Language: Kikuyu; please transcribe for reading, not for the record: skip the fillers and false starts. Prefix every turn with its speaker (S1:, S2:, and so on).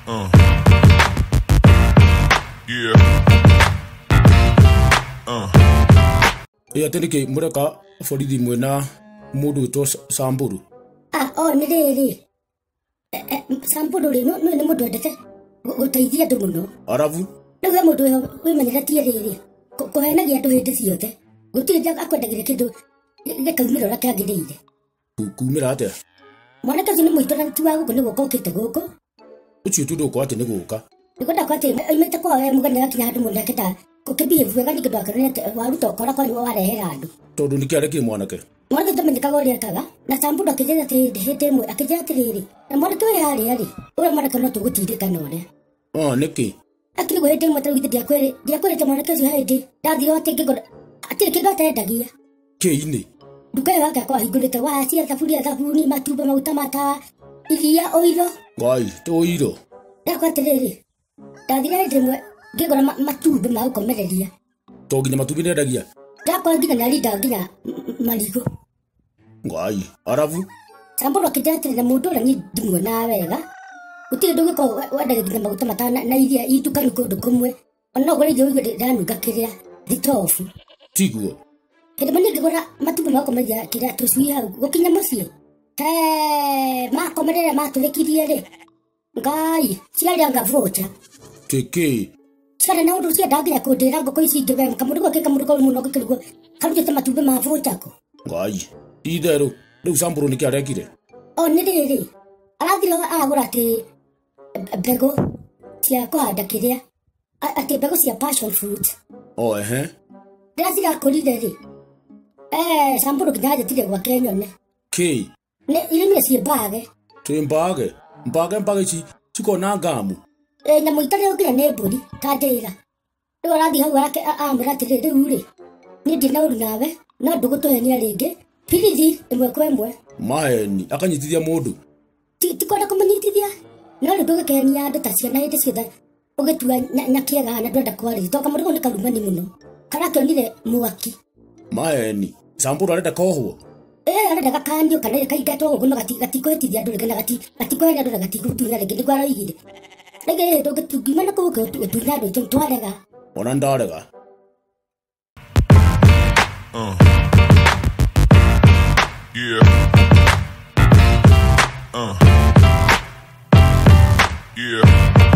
S1: Yeah.
S2: Ĩ atĩ nĩkĩ mũreka borithi mwĩna mũndũ wĩtwo Samburu?
S3: Ah, o nĩ rĩrĩ. Samburu rĩ, nĩ nĩ mũndũ wendete gũteithia andũ mũno.
S2: Arabu?
S3: Rĩu we mũndũ wĩho wĩmenyeretie rĩrĩ, kũhenagia andũ hĩndĩ ciothe. Gũtirĩ hĩndĩ akwendagĩria kĩndũ gĩkaumĩra ũrĩa kĩagĩrĩire.
S2: Kumĩra atĩa?
S3: Mwanake ũcio nĩ mũitũ na ti wa gũkũ nĩ gũka okĩte gũkũ.
S2: Ũcio tu ndũkwa atĩ nĩ gũka.
S3: Nĩkwenda kwa atĩ oimĩte kwao e mũgeni agakinya handũ mũndũ akĩenda gũkĩbehave wega ningĩ ndwakerwo atĩ waruta ũkora kwanyu warehera andũ.
S2: Tondũ nĩkĩ arekire mwanake?
S3: Mwanake ndamenyekaga ũrĩa ekaga na Samburu akĩnjĩra atĩrĩrĩ hĩndĩ ĩmwe akĩnjĩra atĩrĩrĩ na mwanake ũyũ harĩa rĩ ũrĩa mwanake no tũgũtindĩka na ũrĩa.
S2: Ah, nĩkĩ?
S3: Akĩrĩ hĩndĩ ĩmwe tarĩu githĩ ndiakwĩrĩte mwanake ũcio hĩndĩ ndathire atĩ ngĩgũra atirĩ kĩndũ atendagia.
S2: Kĩ-inĩ?
S3: Nduka ĩyo yake akorwo ahingũrĩte waya cia thaburia thabuni matumbĩ maguta matawa iria ũiro.
S2: Ngai, tũiro.
S3: Ndakwa atĩrĩrĩ ndathire hĩndĩ ĩmwe ngĩgũra matumbĩ ma gũkomereria.
S2: To nginya matumbĩ nĩendagia?
S3: Ndakwa nginya nĩarindaga nginya marigũ.
S2: Ngai, arabu?
S3: Samburu akĩnjĩra atĩrĩ na mũndũ ũrĩa niĩ ndimuonaga wega. Gũtirĩ ndũngĩkorwo wendagia nginya maguta matawa na iria itukanu kũndũ kũmwe. Ona no ũgũre irio ũigue ndĩranunga kĩrĩa thitobu.
S2: Tiguo.
S3: Hĩndĩ ĩmwe niĩ ngĩgũra matumbĩ ma gũkomereria kĩrĩa tũcui hau gũkinya mũciĩ. He, makomerera matũrĩkirie rĩ. Ngai, ciarĩa voucher.
S2: Tĩkĩ?
S3: Ciarĩa na ũndũ ciendaga nginya kũndĩra ngũkũ ici ingĩ we kamũndũ gake kamũndũ kau mũno ngĩkĩrigwo karutĩte matumbĩ ma voucher kũ.
S2: Ngai, ti-itherũ, rĩu Samburu nĩkĩ arekire?
S3: O nĩ rĩrĩ, arathire aragũra atĩ mbegũ cia kũhanda kĩrĩa, atĩ mbegũ cia passion fruit.
S2: O ehe.
S3: Rĩrĩa cirakũrire rĩ, Samburu nginya anjĩtire gwake nyone.
S2: Kĩ?
S3: Nĩ irimire ciĩ mbage.
S2: Twĩ mbage? Mbage mbage ici cikona ngamu?
S3: Nyamũ itarĩ nginya nĩ mbũri ta ndĩra. Rĩu arathiĩ hau aramwĩra atĩrĩrĩ rĩu rĩ, niĩ ndirĩ na ũru nawe, no ndũgũtũhenia rĩngĩ. Birithi ĩmwe kwa ĩmwe.
S2: Maheni, akanyitithia mũndũ.
S3: Ti kwenda kũmũnyitithia. No rĩu ndũgĩkenia andũ ta ciana hĩndĩ ciothe ũgĩtua nyakĩega na ndwenda kwarĩria. Tondũ kamũndũ kau nĩ karumani mũno. Karakĩonire mwaki.
S2: Maheni, Samburu arenda kohwo?
S3: Arenda gakanio kana kaingatwo gũkũ no gatikũhĩtithia andũ rĩngĩ na gatikũhenia andũ na gatigũtunya rĩngĩ nĩguo aroigire. Rĩngĩ rĩ, tũngiuma na kũu gũtunya andũ aitũ twarega.
S2: Ona ndarega.
S1: Yeah. Yeah.